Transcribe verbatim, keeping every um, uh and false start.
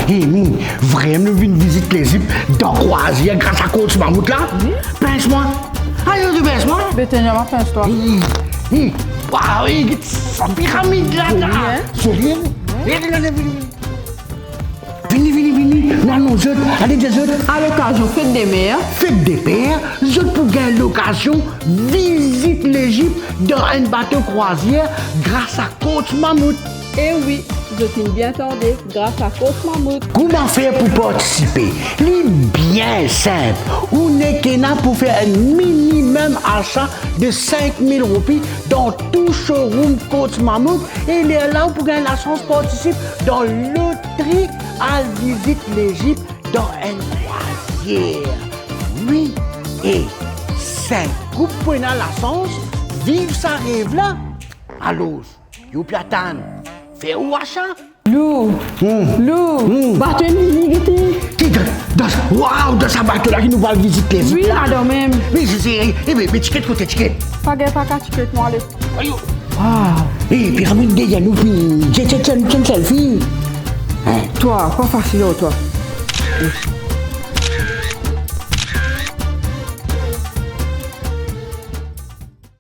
Hey, Mimi, vremem nou vinn vizit Lezip dan krwazier gras a Coach Mammouth la? Wi. Pins mwa. Ayo, to pins mwa. Be, tene, ma pins twa. Hey, hey, waw, hey, get sa piramid la, la. Seri, hein? Seri? Wi. Vini, vini, vini, vini. Nou anons zot, ale dir zot. A lokazion Fête des Mères. Fête des Pères, zot pou gagn lokazion vizit Lezip dan enn bato krwazier gras a Coach Mammouth. E wi, zot inn bien tarde, gras a Coach Mammouth. Kouma fer pou partisipe? Li bien sinp. Ou nek ena pou fer enn minimem asa de sink mil roupi dan tou showroom Coach Mammouth, e lerla ou pou gagn lasans partisip dan lotri al vizit Lezip dan enn krwazier. Wi, e sink koup pou ena lasans viv sa rev la. Alor, ou pe atann, fer ou asa. Lou, hmm, Lou, hmm, bato inn vini, gete. Ki dan, dan, waw, dan sa bato la ki nou pou al vizit Lezip la? Wi, ladan mem. Me, se, se, e, me, me tiket kote, tiket? Pa gagn, pa gagn tiket, nou ale. Ayo. Waw. E, piramid deryer nou, pi, tienn, tienn, tienn, tienn selfie. Hein? Twa, pa fasil, oh, twa.